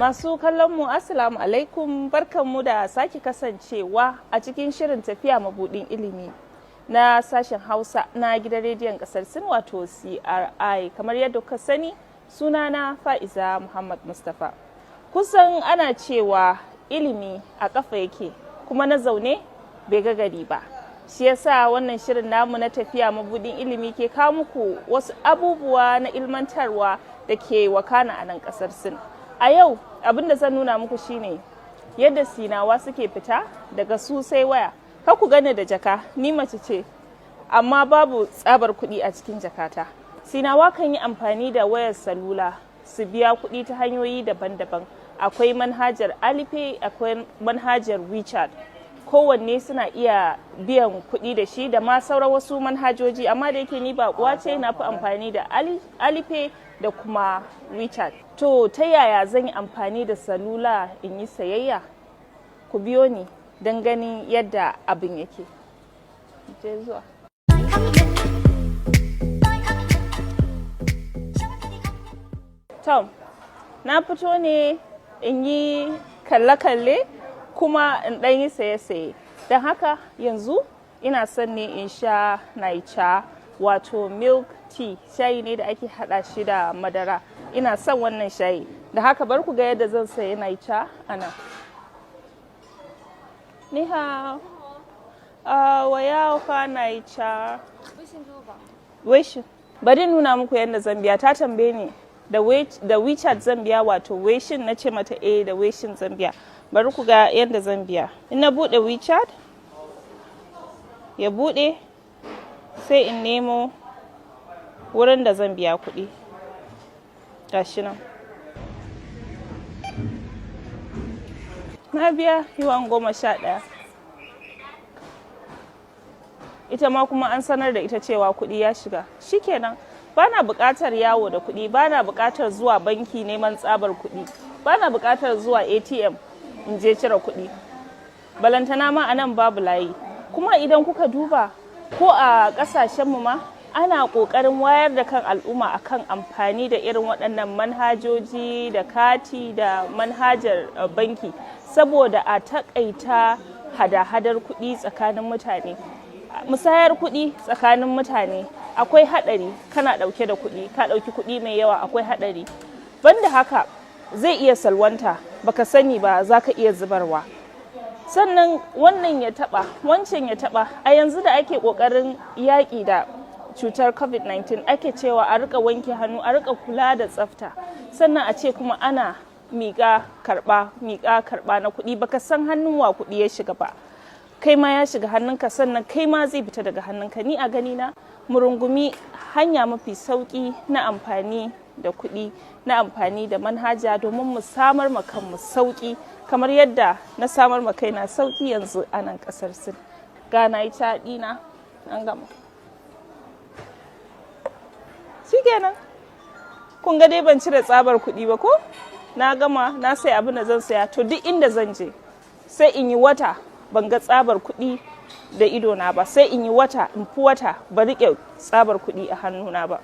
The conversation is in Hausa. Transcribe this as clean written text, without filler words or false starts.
Masu kallon mu, Assalamu alaikum, barkanmu da sake kasancewa a cikin shirin Tafiya Mabudin Ilimi na sashen Hausa na gidan rediyon kasar Sin, wato CRI. Kamar yadda kuka sani, sunana Fa'iza Muhammad Mustapha. Kusan ana cewa ilimi a kafa yake, kuma na zaune bai ga gari ba. Shi yasa wannan shirin namu na Tafiya Mabudin Ilimi ke kawo muku wasu abubuwa na ilmantarwa da ke wakana a nan kasar Sin. A yau abin da zan nuna muku shine yadda Sinawa suke fita daga su sai waya. Kar ku gane da jaka, ni mace ce, amma babu tsabar kuɗi a cikin jakata. Sinawa kan yi amfani da wayar salula su biya kuɗi ta hanyoyi daban-daban. Akwai manhajar Alipay, akwai manhajar WeChat. Kowanne suna iya biyan kuɗi da shi, da ma sauran wasu manhajoji, amma da yake ni baƙuwa ce, na fi amfani da Alipay da kuma WeChat. To, ta yaya zan yi amfani da salula in yi sayayya? Ku biyo ni don ganin yadda abin yake. Je zuwa. To, na fito ne in yi kalle-kalle kuma in ɗan yi saye-saye. Don haka yanzu ina son ne in sha 奶茶, wato milk tea, shayi ne da ake haɗa shi da madara. Ina son wannan shayi. Da haka bar ku ga yadda zan sayi 奶茶 a nan. 你好，我要喝奶茶。微信、支付宝。 微信. Bari nuna muku yadda zan biya. Ta tambaye ni da WeChat zan biya, wato 微信, na ce mata eh, da 微信 zan biya. Bari ku ga yadda zan biya. In na buɗe WeChat, ya buɗe, sai in nemo wurin da zan biya kuɗi. Gashi nan. Na biya yuwan 11. Ita ma kuma an sanar da ita cewa kuɗi ya shiga. Shikenan. Bana buƙatar yawo da kuɗi, bana buƙatar zuwa banki neman tsabar kuɗi, bana buƙatar zuwa ATM in je cire kuɗi. Balantana ma a nan babu layi. Kuma idan kuka duba, ko a ƙasashenmu ma ana ƙoƙarin wayar da kan al'umma akan amfani da irin waɗannan manhajoji da kati da manhajar banki, saboda a taƙaita hada-hadar kuɗi tsakanin mutane. Musayar kuɗi tsakanin mutane akwai haɗari. Kana ɗauke da kuɗi, ka ɗauki kuɗi mai yawa, akwai haɗari. Banda haka, zai iya salwanta, baka sani ba, za ka iya zubarwa. Sannan wannan ya taɓa, wancan ya taɓa. A yanzu da ake ƙoƙarin yaƙi da cutar COVID-19, ake cewa a rika wanke hannu, a rika kula da tsafta. Sannan a ce kuma ana miƙa karɓa, miƙa karɓa na kuɗi, baka san hannun wa kuɗi ya shiga ba. Kai ma ya shiga hannunka, sannan kai ma zai fita daga hannunka. Ni a ganina, mu rungumi hanya mafi sauƙi na amfani da kuɗi, na amfani da manhaja, domin mu samar ma kanmu sauƙi kamar yadda na samar ma kaina sauƙi yanzu a nan ƙasar Sin. Ga 奶茶 ɗina, an gama. Shikenan. Kun ga dai ban cire tsabar kuɗi ba ko? Na gama, na sai abin da zan saya. To, duk inda zan je, sai in yi wata ban ga tsabar kuɗi da idona ba, sai in yi wata, in fi wata ba riƙe tsabar kuɗi a hannuna ba.